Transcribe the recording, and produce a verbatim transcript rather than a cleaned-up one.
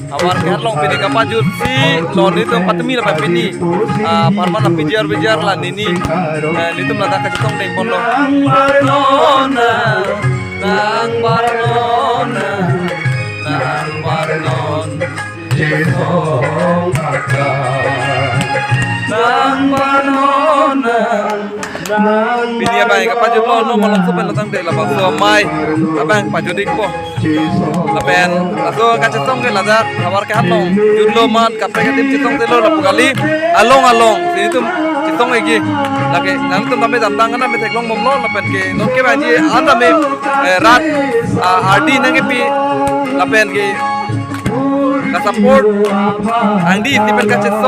Havar ke-ong pini kapajutsi lo nelitum patumi lapen pini, ah, parman P G R V G R la nini, eh, nelitum ladak kachetongdeng ponlo. Nang barnon, nang barnon, nang barnon. Pini abang kapajutlo, non malom sopen lo tangte labangso amei abang pajut-ikpo. Lapen laso kachetong ke ladak havar ke-ong jutlo amat kaprek adim chetongdelo lapu kali, along along si nelitum chetong-ikji. Lake nangtum tame damtang kan tame theklongbomlo lapen ke non ke bangji an tame, eh, rat, ah, ardi nangkepi lapen ke ka-support angdi tipen kachetong.